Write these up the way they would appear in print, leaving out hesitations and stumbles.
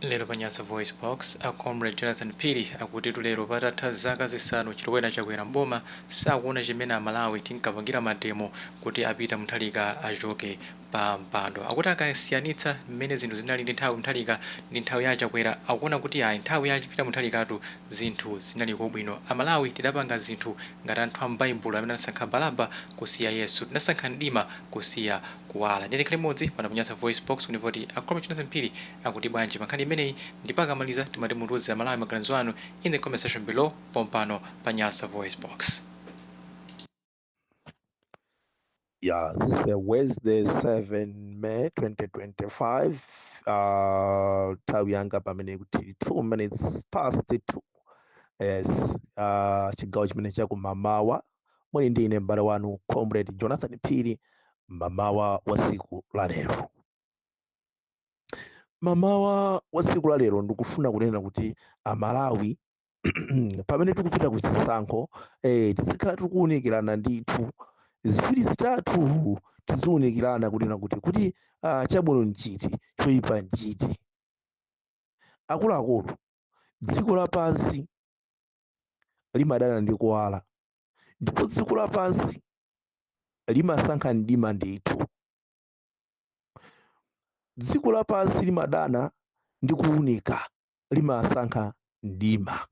Lero pa Nyasa VoiceBox, a Comrade Jonathan Phiri akutitu lero patatha zaka 5 chilowere Chakwera m'boma, sakuona chimene Amalawi tinkapangira mademo kuti a Peter Mutharika achoke pa mpando. Akuti akasiyanitsa mmene zinthu zinalili nthawi Mutharika ndi nthawi ya Chakwera, akuona kuti ayi, nthawi ya Peter Mutharikatu zinthu zinaliko bwino. Amalawi tidapanga zinthu ngati anthu a m'Baibulo amene anasankha Baraba kusiya Yesu. Tinasankha mdima kusiya kuwala. Ndiye tikhale limodzi pano pa Nyasa VoiceBox kuti timve a Comrade Jonathan Phiri akuti bwanji pa nkhani imeneyi, ndipo akamaliza timati mutiuze Amalawi maganizo anu in the comment section below pompano pa Nyasa VoiceBox. Yeah, this is Wednesday, 7 May 2025. Nthawi yanga pamene kuti 2 minutes past 2. Yes, chigawo chimene chakumamawa muli ndi ine m'bale wanu Comrade Jonathan Phiri mamawa wa tsiku la lero. Mamawa wa tsiku la lero ndikufuna kunena kuti Amalawi, pamene tikupita ku chisankho, tizikhala tikuwunikirana ndithu ziwiri zitatu, tiziwunikirana kunena kuti chabwino nchiti, choyipa nchiti. Akuluakulu, dziko lapansi limadana ndi kuwala, ndipo dziko lapansi limasankha mdima ndithu. Dziko lapansi limadana ndi kuwunika, limasankha mdima.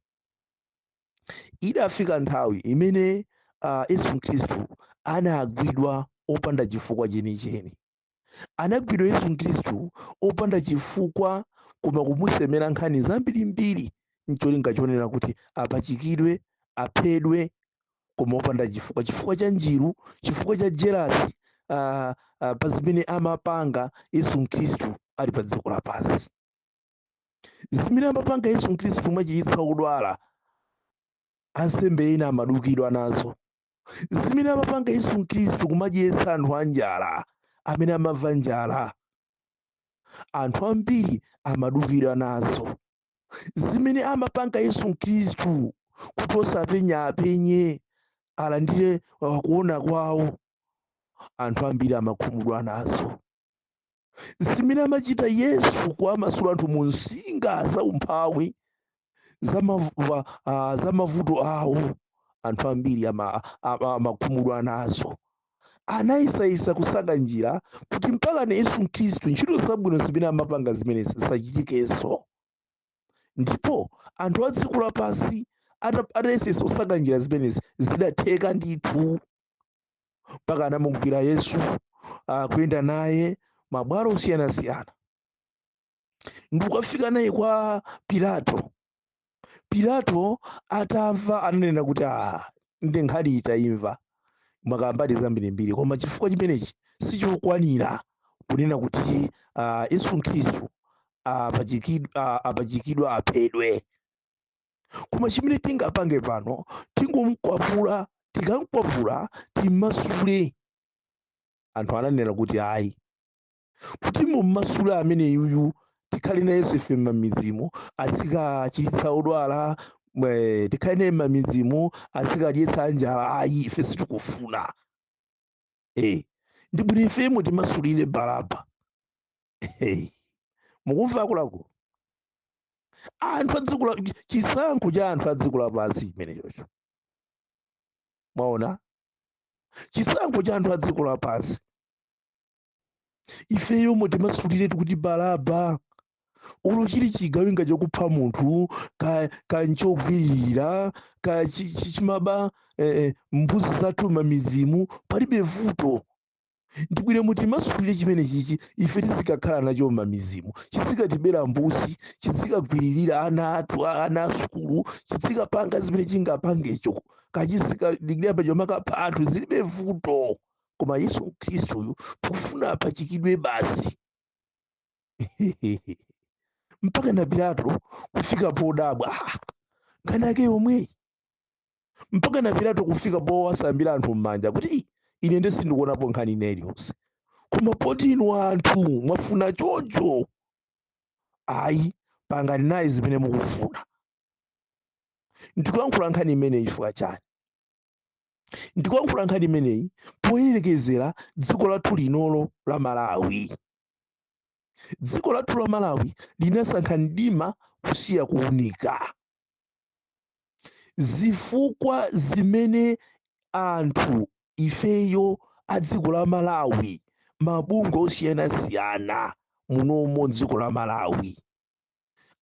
Idafika nthawi imene Yesu Khristu anagwidwa opanda chifukwa chenicheni. Anagwidwa Yesu Khristu opanda chifukwa, koma kumusemera nkhani zambirimbiri ncholinga chonena kuti apachikidwe, aphedwe, koma opanda chifukwa, chifukwa cha njiru, chifukwa cha jealous pa zimene amapanga Yesu Khristu ali pa dziko lapansi. Zimene amapanga Yesu Khristu pomachiritsa odwala, ansembe ena amadukidwa nazo. Zimene amapanga Yesu Khristu kumadyetsa anthu anjala, amene amamva njala, anthu ambiri amadukidwa nazo. Zimene amapanga Yesu Khristu kuti osapenya apenye, alandire kuona kwawo, anthu ambiri amakhumudwa nazo. Zimene amachita Yesu kuwamasula anthu mu nsinga za umphawi, za mavuto awo, anthu ambiri amakhumudwa nazo. Anayesayesa kusaka njira kuti mpaka na Yesu Khristu ntchito zabwino zimene amapanga zimene zisachitikenso. Ndipo anthu a dziko lapansi atayesesa kusaka njira zimenezi, zidatheka ndithu, mpaka anamugwira Yesu, kuyenda naye mabwalo osiyanasiyana ndikukafika naye kwa Pilato. Pilato atamva ananena kuti, ndi nkhani itayimva mwakambali zambirimbiri, koma chifukwa chimenechi sichokwanira kunena kuti Yesu Khristu apachikidwa, aphedwe. Koma chimene tingapange pano, tingomkwapula, tikamkwapula timmasule. Anthu ananena kuti ayi, kuti mummasule amene yuyu, tikhale nayenso ife m'mamidzimo, azikachiritsa odwala, tikhale naye m'mamidzimo, azikadyetsa anjala. Ayi, ife sitikufuna. Ndi bwino ifemo timasulire Baraba. Hey, mukumva akuluakulu? Anthu a dziko la chisankho cha anthu a dziko lapansi chimene chocho, mwaona, chisankho cha anthu a dziko lapansi, ifeyo mutimasulire tikuti Baraba. Ulo chili chigawenga chokupha munthu, kanchogwirira ka chimaba mbuzi zathu mamidzimu, palibe vuto. Ndibwire mutimasulire chimene chichi, ife tizikakhala nacho m'mamidzimu, chizikatibera mbuzi, chizikagwiririra ana athu, ana asukulu, chizikapanga zimene chingapangecho, kachizikadikira pacho makapha anthu, zilibe vuto. Koma Yesu Khristuyu tikufuna apachikidwe basi. Mpaka na Pilato kufika podabwa, nkhani yake yomweyi. Mpaka na Pilato kufika powasambira anthu m'manja kuti, "Ii, ine nde sindikuonapo nkhani ina iliyonse, koma poti inu anthu mwafuna choncho, ayi, pangani naye zimene mukufuna." Ndikuyankhula nkhani imeneyi chifukwa chani? Ndikuyankhula nkhani imeneyi poyerekezera dziko lathu linolo la Malawi. Dziko lathu la Malawi linasankha mdima kusiya kuunika. Zifukwa zimene anthu ifeyo a dziko la Malawi, mabungwe osiyanasiyana munomo dziko la Malawi,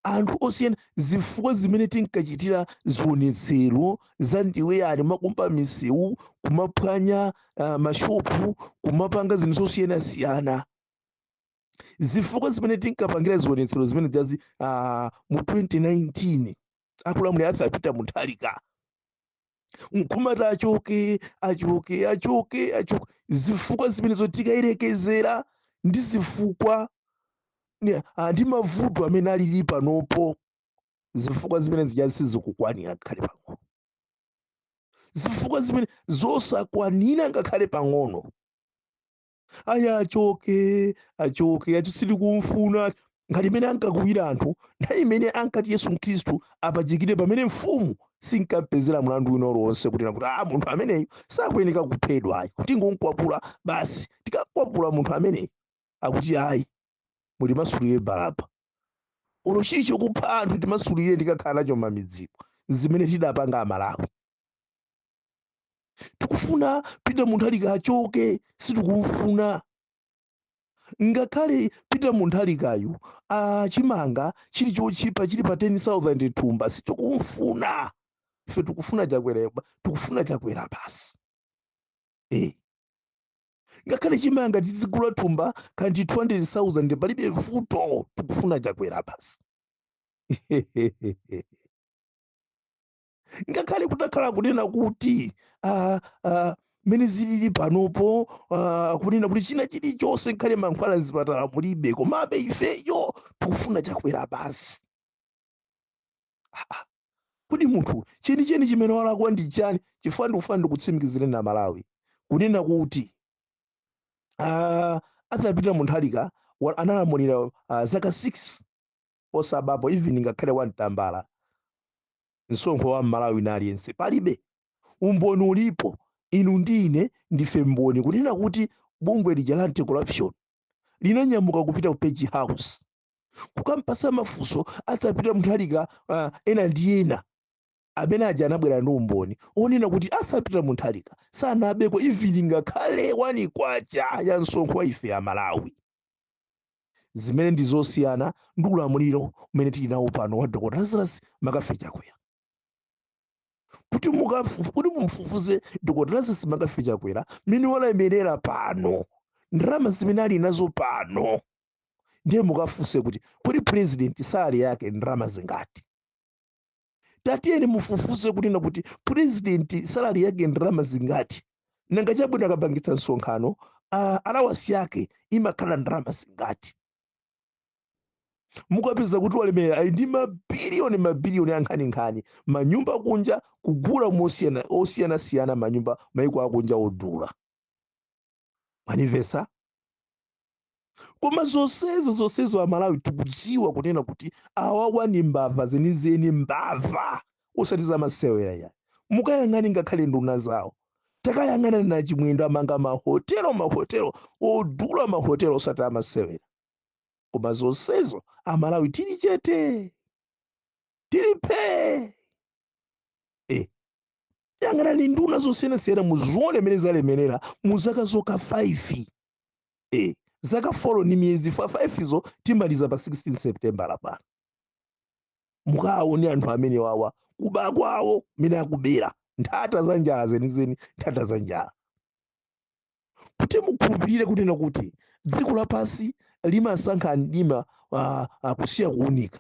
anthu osiyana, zifukwa zimene tinkachitira zionetsero za ndiweyani, makumba misewu, kumaphwanya mashopu, kumapanga zinthu zosiyanasiyana, zifukwa zimene tinkapangira zionetsero zimene jazi mu 2019 akulamulira Arthur Peter Mutharika, nkumati achoke, achoke, achoke, achoke, zifukwa zimenezo tikayerekezera ndi zifukwa ndi mavuto amene alili panopo, zifukwa zimene zija sizikukwanira ngakhale pang'ono. Zifukwa zimene zosakwanira ngakhale pang'ono. Aya, achoke, achoke, achisiri kumfuna. Ngati imene ankakuwira anthu nthawi imene ankati Yesu Khristu apachikidwe, pamene mfumu sinkampezera mlandu wina uliwonse kuti nakuti munthu ameneyu sakuyeneka kuphedwa ayi, kuti ngomkwapula basi, tikakwapula munthu ameneyu, akuti ayi, mutimasulire Baraba. Olo chili chokupha anthu timasulire, ndikakhala nacho m'mamidzimo. Zimene tidapanga Amalawi, tikufuna Peter Mutharika achoke, sitikumfuna. Ngakhale Peter Mutharikayu chimanga chili chochipa, chili pa 10,000 thumba, sitikumfuna ife. Tikufuna Chakwera, tikufuna Chakwera basi. Ngakhale chimanga tizigula thumba kanti 200,000, palibe vuto, tikufuna Chakwera basi. Ngakhale kutakhala kunena kuti mene zilili panopo, kunena kuti china chilichonse, nkhale mankhwala mzipatala mulibe, komabe ifeyo tikufuna Chakwera basi. Kodi munthu chenicheni chimene walakwa ndi chani? Chifukwa ndikufuna ndikutsimikizire na Malawi kunena kuti Arthur Peter Mutharika analamulira zaka 6 osabapo even ngakhale wamtambala msonkho wa Mmalawi na aliyense. Palibe umboni ulipo, inu ndi ine ndife mboni kunena kuti bungwe lija la anti-corruption linanyamuka kupita ku Page House kukampasa mafunso Arthur Peter Mutharika, ena ndi ena amene aja anabwera ndi umboni onena kuti Arthur Peter Mutharika sanabeko even ngakhale 1 kwacha ya msonkho wa ife ya Malawi, zimene ndi zosiyana ndi ulamuliro umene tili nawo pano wa Dr Lazarus McCarthy Chakwera. Kuti mumfufuze Dr Lazarus McCarthy Chakwera mmene walemerera pano, ndalama zimene ali nazo pano, ndiye mukafunse kuti kodi president salary yake ndalama zingati? Tatiyeni mufufuze kunena kuti president salary yake ndalama zingati? Nanga chabwino akapangitsa msonkhano, allowance yake imakhala ndalama zingati? Mukapeza kuti walemera, ali ndi mabiliyoni mabiliyoni ankhaninkhani, manyumba kunja kugula mosiyana osiyanasiyana, manyumba maiko akunja odula, manivesa. Koma zonsezo zonsezo Amalawi tikudziwa kunena kuti awawa ni mbava zenizeni, mbava osati zamasewera ya. Mukayang'ane ngakhale nduna zawo, takayang'ana na Chimwendo, amanga mahotelo, mahotelo odula, mahotelo osati amasewera. Koma zonsezo Amalawi tili chete, tili phee. Yang'anani nduna zosiyanasiyana, muzione mene zalemerera mu zaka zoka 5, zaka 4 ni miyezi 5 izo timaliza pa 16 September lapano. Mukaone anthu amene wawa kuba kwawo mene akubera, nthata za njala zenizeni, nthata za njala. Kuti mukhulupirire kunena kuti dziko lapansi limasankha mdima kusiya kuunika,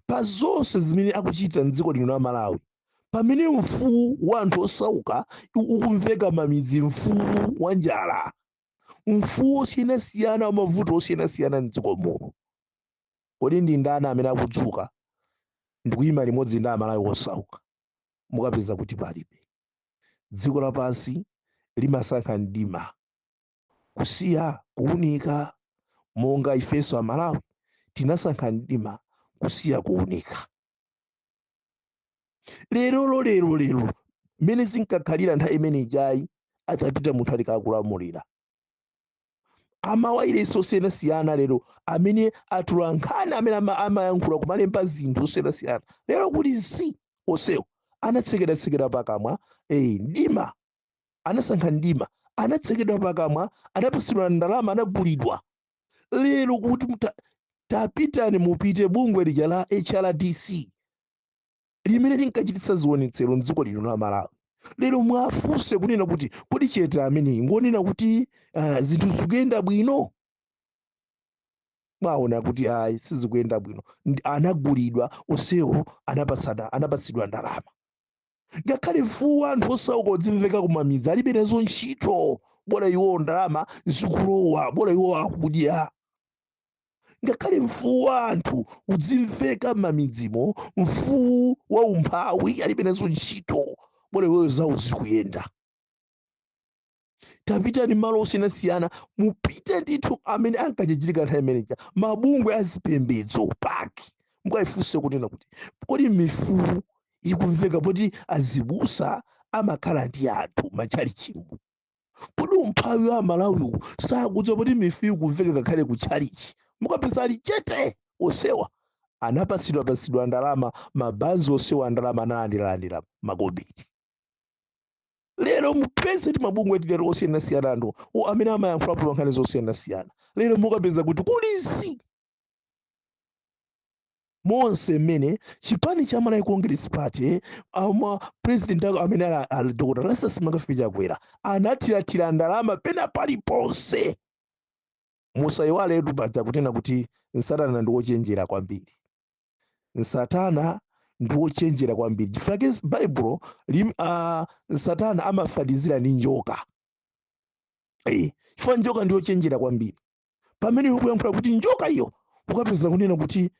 pa zonse zimene akuchita mdziko lino la Malawi, pamene mfuwu wa anthu osauka ukumveka mamidzi, mfuwu wa njala, mfuwu osiyanasiyana wa mavuto osiyanasiyana mdziko muno, kodi ndi ndani amene akudzuka ndikuyima limodzi ndi Amalawi osauka? Mukapeza kuti palibe. Dziko lapansi limasankha mdima kusiya kuunika, monga ifenso Amalawi tinasankha mdima kusiya kuunika. Lerolo, lero lero, mmene zinkakhalira nthawi imene ijayi atapita Mutharika akulamulira, Amawailesi osiyanasiyana lero amene atula nkhani, amene amayankhula, kumalemba zinthu zosiyanasiyana, lero kuti zi onsewo anatsekeratsekera pakamwa. Mdima, anasankha mdima, anatsekedwa pakamwa, anapatsidwa ndalama, anagulidwa. Lero kuti tapitani, mupite bungwe lija la HRDC limene linkachititsa zionetsero mdziko lino la Malawi, lero mwafunse kunena kuti kodi chete ameneyi ngonena kuti zinthu zikuyenda bwino? Mwaona kuti ayi, sizikuyenda bwino. Anagulidwa onsewo, anapatsidwa ndalama. Ngakhale mfuwu anthu osauka udzimveka kumamidzi, alibe nazo ntchito, bola iwo ndalama zikulowa, bola iwo akudya. Ngakhale mfuwu wa anthu udzimveka m'mamidzimo, mfuwu wa umphawi, alibe nazo ntchito, bola iwoyo zawo zikuyenda. Tapitani malo osiyanasiyana, mupite ndithu amene ankachichitika nthawi imeneja, mabungwe azipembedzo paki, mukayifunse kunena kuti kodi mifuwu ikumveka poti azibusa amakhala ndi anthu matchalichimu, kodi umphawi wa Malawiwu sakudziwa poti mifuwu ikumveka ngakhale ku tchalichi? Mukapeza ali chete osewa, anapatsidwa patsidwa ndalama, mabanzi osewa ndalama, analandilandira makobiri. Lero mupeze ti mabungwe tilero osiyanasiyana, anthu amene amayankhulapo pa nkhani zosiyanasiyana, lero mukapeza kuti kuli zi monse mmene chipani cha Malawi Congress Party, ama president ako amene ali Dr. Lazarus McCarthy Chakwera, anathirathira ndalama pena paliponse. Musayiwaletu paja kunena kuti Satana ndi wochenjera kwambiri. Satana ndi wochenjera kwambiri, chifukwa Baibulo Satana amafanizira ndi njoka, chifukwa njoka ndi yochenjera kwambiri. Pamene ukuyankhula kuti njoka iyo, ukapeza kunena kuti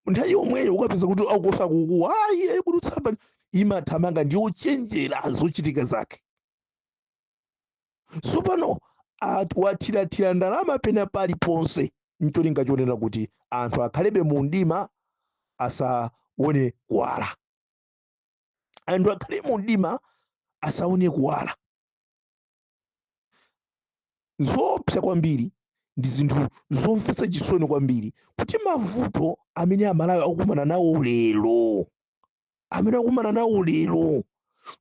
nthawi yomweyo ukapeza kuti akukosa kukuwa, ayi, kudutsa pa, imathamanga, ndi yochenjera zochitika zake. Tsopano wathirathira ndalama pena paliponse ncholinga chonena kuti anthu akhalebe mu mdima, asaone kuwala. Anthu akhale mu mdima, asaone kuwala. Zoopsa kwambiri, ndi zinthu zomvetsa chisoni kwambiri kuti mavuto amene Amalawi akukumana nawo lero, amene akukumana nawo lero,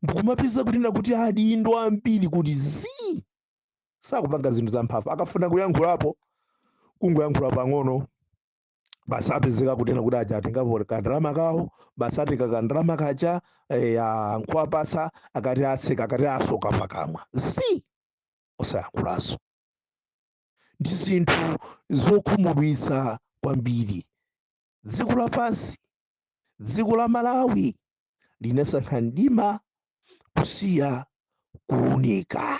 ndikumapeza kunena kuti adindo ambiri kuti zi sakupanga zinthu zamphamvu. Akafuna kuyankhulapo, kungoyankhula pang'ono basi, apezeka kunena kuti aja atengapo kandalama kawo basi, atenga kandalama kaja, nkuwapatsa, akati atseka, akati asoka pakamwa, zi osayankhulanso. Ndi zinthu zokhumudwitsa kwambiri. Dziko lapansi, dziko la Malawi linasankha mdima kusiya kuwunika.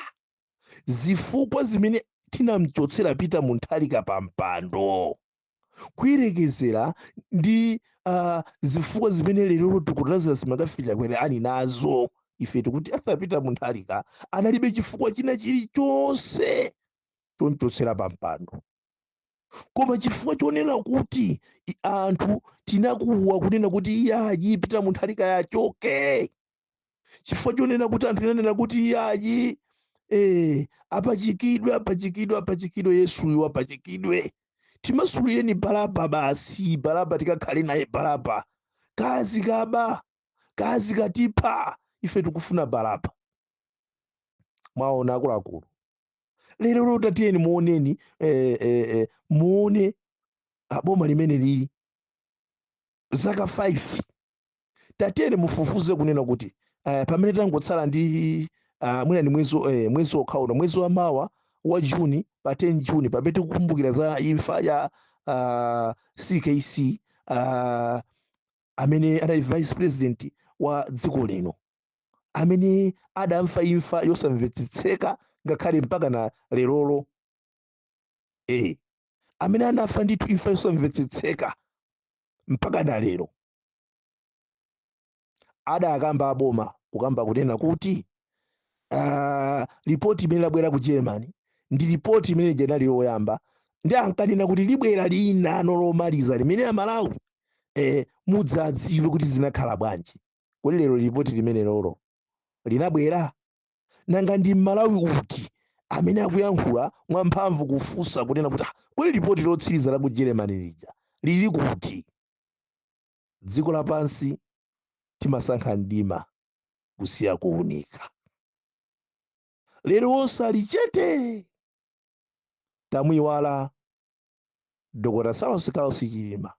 Zifukwa zimene tinamchotsera Peter Mutharika pa mpando kuyerekezera ndi zifukwa zimene lero Dr. Lazarus McCarthy Chakwera ali nazo, ife tikuti Arthur Peter Mutharika analibe chifukwa china chilichonse chomchotsera pa mpando, koma chifukwa chonena kuti anthu tinakuwa kunena kuti iyayi, Peter Mutharika yachoke, chifukwa chonena kuti anthu tinanena kuti iyayi, apachikidwe, apachikidwe, apachikidwe, Yesuyo apachikidwe, timasulireni Baraba basi, Baraba tikakhale naye, Baraba kazi kaba, kazi katipha, ife tikufuna Baraba. Mwaona akuluakulu, lero lero tiyeni muoneni, muone boma limene lili zaka 5. Tatiyeni mufufuze kunena kuti pamene tangotsala ndi mwina ni mwezi okhauna, mwezi wa mawa wa Juni, pa 10 Juni, pamene tikukumbukira za imfa ya CKC, amene anali vice president wa dziko lino, amene adamfa imfa yosamvetsetseka ngakhale mpaka na lerolo, amene anafa ndithu imfa yosamvetsetseka mpaka na lero. Adakamba aboma kukamba kunena kuti ripoti imene labwera ku Germany ndi ripoti imene inali yoyamba, ndi ankanena kuti libwera lina lomaliza limene Amalawi mudzadziwe kuti zinakhala bwanji. Kodi lero ripoti limene lolo linabwera? Nanga ndi Mmalawi uti Amene akuyankhula mwamphamvu kufunsa kunena kuti, "Ah, kodi ripoti lotsiriza la ku Germany lija lili kuti?" Dziko lapansi timasankha mdima kusiya kuwunika. Lero wosali chete, tamuyiwala Dr. Saulos Klaus Chilima,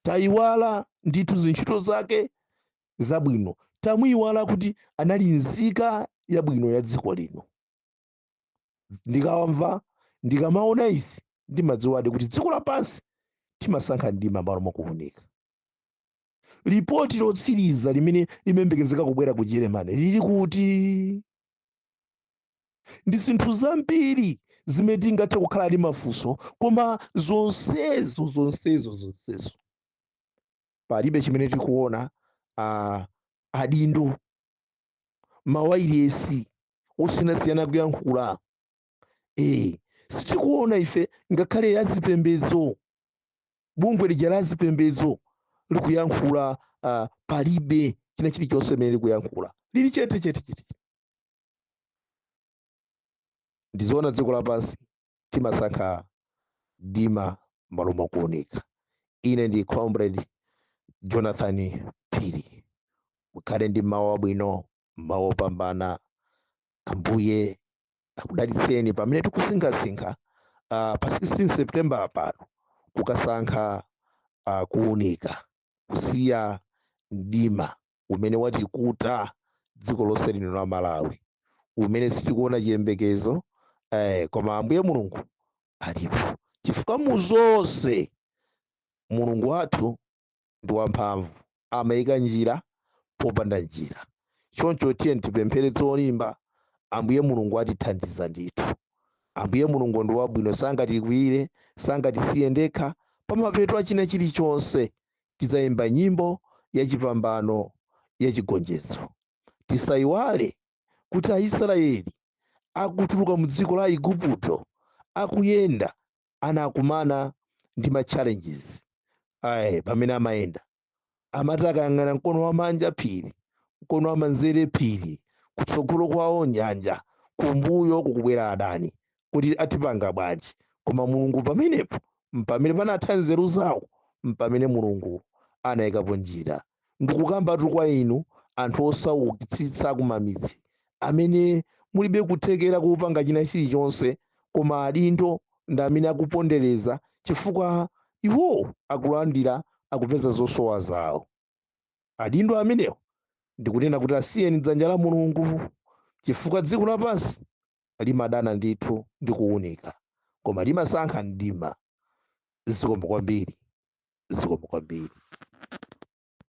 tayiwala ndithu zintchito zake zabwino, tamuyiwala kuti anali nzika yabwino ya dziko lino. Ndikamva, ndikamaona izi, ndimadziwadi kuti dziko lapansi timasankha mdima malo mwakuwunika. Ripoti lotsiriza limene limembekezeka kubwera ku Germany lili kuti? Ndi zinthu zambiri zimene tingathe kukhala ndi mafunso, koma zonsezo zonsezo zonsezo palibe chimene tikuona. Adindo mawailesi osiyanasiyana kuyankhula, sitikuona ife ngakhale yazipembedzo, bungwe lija la zipembedzo likuyankhula, palibe china chilichonse chimene likuyankhula, lili chete chete chete. Ndizoona, dziko lapansi timasankha mdima malo mwakuunika. Ine ndi Comrade Jonathan Phiri. Mukhale ndi mawu abwino, mawu opambana. Ambuye akudalitseni pamene tikusinkhasinkha pa 16 September pano kukasankha kuunika, kusiya mdima umene watikuta dziko lonse lino la Malawi, umene sitikuona chiyembekezo, koma Ambuye Mulungu alipo, chifukwa mu zonse Mulungu wathu ndi wamphamvu, amayika njira popanda njira. Choncho tiye tipemphere zolimba, Ambuye Mulungu atithandiza ndithu. Ambuye Mulungu ndi wabwino, sangatikwiyire, sangatisiye ndekha. Pamapeto achina chilichonse tidzayimba nyimbo yachipambano, yachigonjetso. Tisayiwale kuti Aisraeli akutuluka mu dziko la Igupto, akuyenda, anakumana ndi ma challenges. Ayi, pamene amayenda amati akayang'ana mkono wamanja phiri, mkono wamanzere phiri, kutsogolo kwawo nyanja, kumbuyo kukubwera adani, kuti atipanga bwanji? Koma Mulungu pamenepo, mpamene panatha nzeru zawo, mpamene Mulungu anayikapo njira. Ndikukambatu kwa inu anthu osaukitsitsa kumamidzi amene mulibe kuthekera kupanga china chilichonse, koma adindo ndi amene akupondereza chifukwa iwo akulandira, akupeza zosowa zawo. Adindo amenewo ndikunena kuti asiyeni dzanja la Mulungu, chifukwa dziko lapansi limadana ndithu ndi kuwunika, koma limasankha mdima. Zikomo kwambiri, zikomo kwambiri.